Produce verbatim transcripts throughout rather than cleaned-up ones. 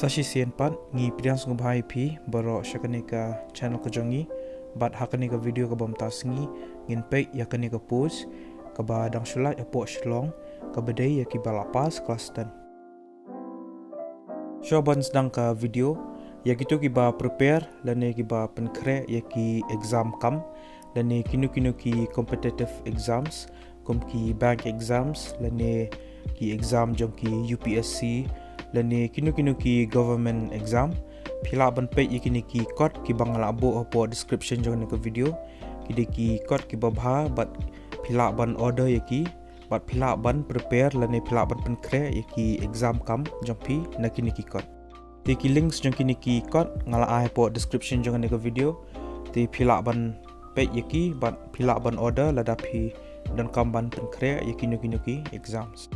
Ta shisien pat ngi pdiang sngewbha ïa phi baroh sha kane ka channel ka jong ngi. Bad ha kane ka video kaba mynta sngi ngin peit ïa kane ka post kaba dang shu lait hapoh Shillong, kaba dei ïa kiba la pass klas ten. Shuwa ban sdang ka video, ïa kito kiba prepare lane kiba pynkhreh ïa ki exam kam lane kino kino ki competitive exams, kum ki bank exams lane ki exam jong ki U P S C lane kino kino ki government exam, phi lah ban peit ïa kine ki code kiba nga la buh hapoh description jong kane ka video. Ki dei ki code kiba bha bad phi lah ban order ïa ki bad phi lah ban prepare lane phi lah ban pynkhreh ïa ki exam kam jong phi na kine ki code. Te ki links jong kine ki code nga la ai hapoh description jong kane ka video. Te phi lah ban peit ïa ki bad phi lah ban order lada phi donkam ban pynkhreh ïa kino kino ki exams.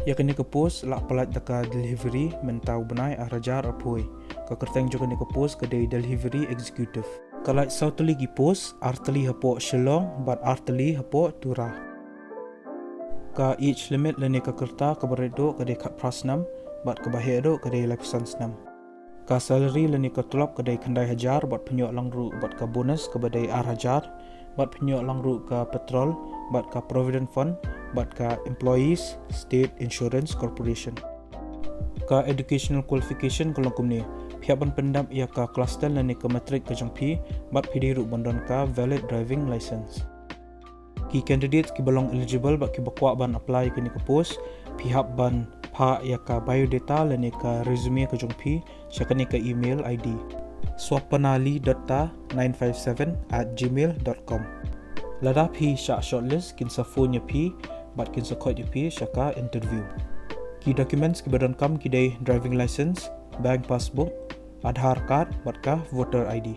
Ïa kane ka post lah pyllait da ka delivery mynta u bnai ar hajar arphew. Ka kyrteng jong kane ka post ka dei delivery executive. Ka lait saw tylli ki post, ar tylli hapoh Shillong bad ar tylli hapoh Tura. Ka age limit lane ka rta kaba rit duh ka dei khatphra snem bad kaba heh duh ka dei laiphew san snem. Ka salary lane ka tulop ka dei khyndai hajar bad pynïoh lang ruh bad ka bonus kaba dei ar hajar bad pynïoh lang ruh ka petrol bad ka provident fund bad ka Employees State Insurance Corporation. Ka educational qualification ka long kumne: phi hap ban pyndep ïa ka klas ten lane ka matric ka jong phi bad phi dei ruh ban don ka valid driving license. Ki candidates kiba long eligible bad kiba kwah ban apply ïa kane ka post, phi hap ban phah ïa ka biodata lane ka resume ka jong phi sha kane ka email I D: swapnalidatta nine five seven at gmail dot com. Lada phi shah shortlist, kin sa phone ïa phi bad kin sa khot ïa phi sha ka interview. Ki documents kiba donkam ki dei driving license, bank passbook, Aadhaar card bad ka voter I D.